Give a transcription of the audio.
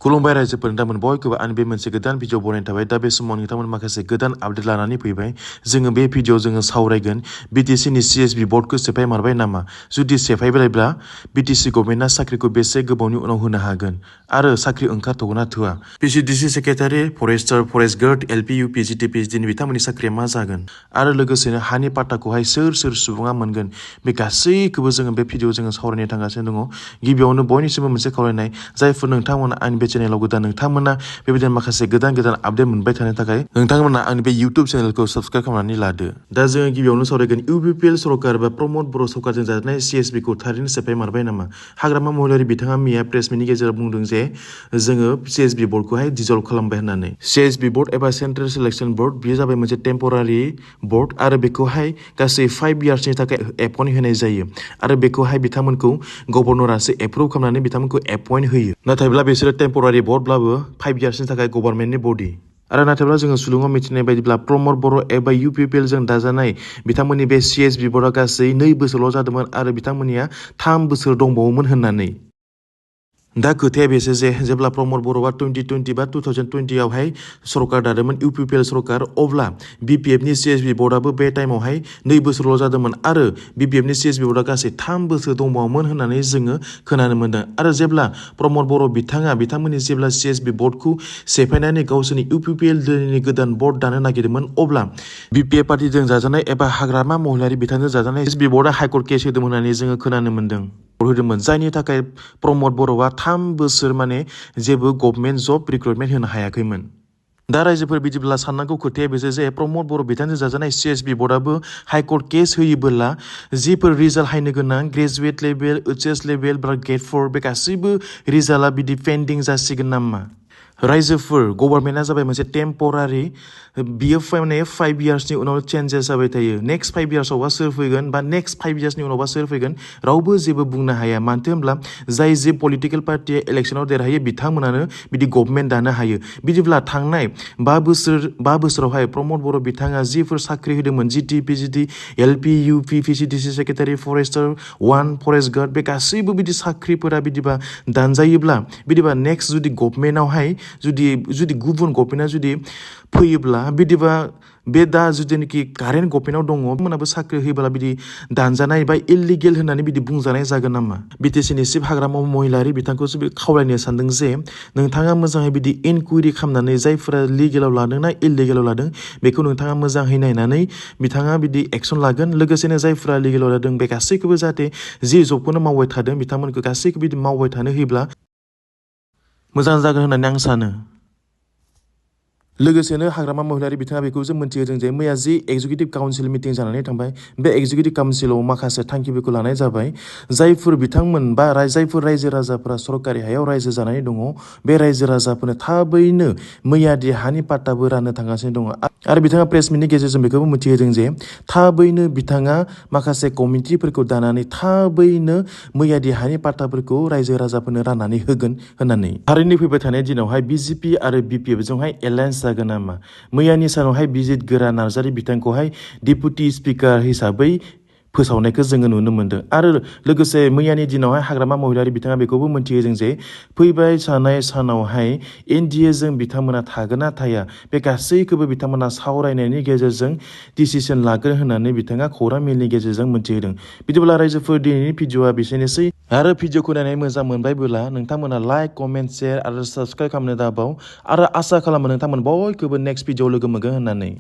खुलुमबाय रायजोफोर नोंथांमोन बयखौबो आंनि बे मोनसे गोदान भिडिअ बनायनो थाबाय दा बे समाव नोंथांमोन माखासे गोदान आपडेट लानानै फैबाय जोङो बे भिडिअ जोङो सावरायगोन BTC नि CSB बर्डखौ सेफायमारबाय नामा जुदि सेफायबायब्ला BTC गभर्नमेन्टआ साख्रिखौ बेसे गोबावनि उनाव होनो हागोन आरो साख्रि ओंखारथ'गोना थोआ BTC secretary forester forest guard LPU PGT PhD नि बिथांमोननि साख्रिया मा जागोन आरो लोगोसेनो हानि पाट्टाखौहाय सोर सुबुङा मोनगोन बे गासैखौबो जोङो बे भिडिअ जोङो सावरायनो थांगासिनो दङ गिबियावनो बयनिसिमबो मोनसे खावलायनाय जायफोर नोंथांमोना आंनि बे चेनेलाव गोदान नोंथांमोना बेबायदिनो माखासे गोदान आपडेट मोनबाय थानो थाखाय नोंथांमोना आंनि बे इउट्युब चेनेलखौ साबस्क्राइब खालामनानै लादो दा जोङो गिबियावनो सावरायगोन UPPL सरकार बा प्रमद बर' सरकारजों जाजानाय CSB खौ थारैनो सेफायमारबाय नामा हाग्रामा महिलारि बिथाङा मैया प्रेस मिटनि गेजेराव बुंदों जे जोङो CSB बर्डखौहाय डिजल्भ खालामबाय होननानै CSB बर्ड एबा सेन्ट्रेल सिलेक्शन बर्ड बेयो जाबाय मोनसे टेम्परारि बर्ड आरो बेखौहाय गासै 5 इयार्सनि थाखाय एपइन्ट होनाय जायो आरो बेखौहाय बिथांमोनखौ गभर्नरासो एप्रुभ खालामनानै बिथांमोनखौ एपइन्ट होयो नाथायब्ला बिसोरो टेम्परारि बर्डब्लाबो 5 इयार्सनि थाखाय गभर्नमेन्टनि बडी आरो नाथायब्ला जोङो सुलुङाव मिथिनाय बायदिब्ला प्रमद बर' एबा UPPL जों दाजानाय बिथांमोननि बे CSB बर्डआ गासै 2 बोसोरल' जादोंमोन आरो बिथांमोननिया 3 बोसोर दंबावोमोन होननानै दा खोथाया बेसो जे जेब्ला प्रमद बर'आ 2020 बा 2020 आवहाय सरकार दादोंमोन UPPL सरकार अब्ला BPF नि CSB बर्डआबो बे टाइमावहाय 2 बोसोरल' जादोंमोन आरो BPF नि CSB बर्डआ गासै 3 बोसोर दंबावोमोन होननानै जोङो खोनानो मोन्दों आरो जेब्ला प्रमद बर' बिथांमोननि जेब्ला CSB बर्डखौ सेफायनानै गावसोरनि UPPL दोलोनि गोदान बर्ड दानो नागिरदोंमोन अब्ला BPF पार्टिजों जाजानाय एबा हाग्रामा महिलारि बिथांजों जाजानाय CSB बर्डआ हाइकर्ट केस होदोंमोन होननानै जोङो खोनानो मोन्दों होदोंमोन जायनि थाखाय प्रमद बर'आ 3 बोसोर माने जेबो गभर्नमेन्ट जब रिक्रुटमेन्ट होनो हायाखैमोन दा रायजोफोर बिदिब्ला साननांगौ खोथाया बेसो जे प्रमद बर' बिथांजों जाजानाय CSB बर्डआबो हाइकर्ट केस होयोबोला जिफोर रिजाल्ट हायनो गोनां ग्रेजुवेट लेभेल HS लेभेल बा गेट 4 बे गासैबो रिजाल्टआ बिदि पेन्डिं जासिगोन नामा रायजोफोर गभर्नमेन्टआ जाबाय मोनसे टेम्परारि बियो माने 5 इयार्सनि उनाव चेन्जेस जाबाय थायो नेक्स्ट 5 इयार्सआवबा सोर फैगोन बा नेक्स्ट 5 इयार्सनि उनावबा सोर फैगोन रावबो जेबो बुंनो हाया मानो होनब्ला जाय जे पलिटिकेल पार्टिया इलेक्सनाव देरहायो बिथांमोनानो बिदि गभर्नमेन्ट दानो हायो बिदिब्ला थांनाय 5 बोसोरावहाय प्रमद बर' बिथाङा जिफोर साख्रि होदोंमोन GT PGT LPU PCDC secretary forester 1 forest guard बे गासैबो बिदि साख्रिफोरा बिदिबा दानजायोब्ला बिदिबा नेक्स्ट जुदि गभर्नमेन्टआवहाय जुदि गुबुन गभर्नमेन्टआ जुदि फैयोब्ला बिदिबा बे दा जुदिनोखि कारेन्ट गभर्नमेन्टआव दङ मोनाबो साख्रि होयोब्ला बिदि दानजानाय बा इलिगेल होननानै बिदि बुंजानाय जागोन नामा BTC नि चिफ हाग्रामा महिलारि बिथांखौसो बे खावलायनो सानदों जे नोंथाङा मोजाङै बिदि इनकुवेरि खालामनानै जायफोरा लिगेलाव लादों ना इलिगेलाव लादों बेखौ नोंथाङा मोजाङै नायनानै बिथाङा बिदि एक्सन लागोन लोगोसेनो जायफोरा लिगेलाव लादों बे गासैखौबो जाहाथे जि जबखौनो मावबाय थादों बिथांमोनखौ गासैखौबो बिदि मावबाय थानो होयोब्ला मोजां जागोन होननानै आं सानो लोगोसेनो हाग्रामा महिलारि बिथाङा बेखौ जों मोनथिहोदों जे मैया जि एक्जिकिउटिभ काउन्सिल मिटिं जानानै थांबाय बे एक्जिकिउटिभ काउन्सिलाव माखासे थांखिफोरखौ लानाय जाबाय जायफोर बिथांमोन बा जायफोर रायजो राजाफोरा सरकारि हायाव रायजो जानानै दङ बे रायजो राजाफोरनो थाबैनो मैयादि हानि पाट्टाबो राननो थांगासिनो दङ आरो बिथाङा प्रेस मिटनि गेजेरजों बेखौबो मिथिहोदों जे थाबैनो बिथाङा माखासे कमिटिफोरखौ दानानै थाबैनो मैयादि हानि पाट्टाफोरखौ रायजो राजाफोरनो राननानै होगोन होननानै थारैनो फैबाय थानाय दिनावहाय BJP आरो BPF जोंहाय एलायन्स जागोन नामा मैयानि सानावहाय बिजित गोरा नार्जारि बिथांखौहाय डेपुटि स्पिकार हिसाबै फोसावनायखौ जोङो नुनो मोन्दों आरो लोगोसे मैयानि दिनावहाय हाग्रामा महिलारि बिथाङा बेखौबो मोनथिहोदों जे फैबाय थानाय सानावहाय NDA जों बिथांमोना थागोन ना थाया बे गासैखौबो बिथांमोना सावरायनायनि गेजेरजों डिसिसन लागोन होननानै बिथाङा खौरां मेलनि गेजेरजों मोनथिहोदों बिदिब्ला रायजोफोर दिनैनि भिडिअआ बेसेनोसै आरो भिडिअखौ नायनानै मोजां मोनबायबोला नोंथांमोना लाइक कमेन्ट शेयार आरो साबस्क्राइब खालामनो दाबाव आरो आसा खालामो नोंथांमोन बयखौबो नेक्स्ट भिडिअ लोगो मोनगोन होननानै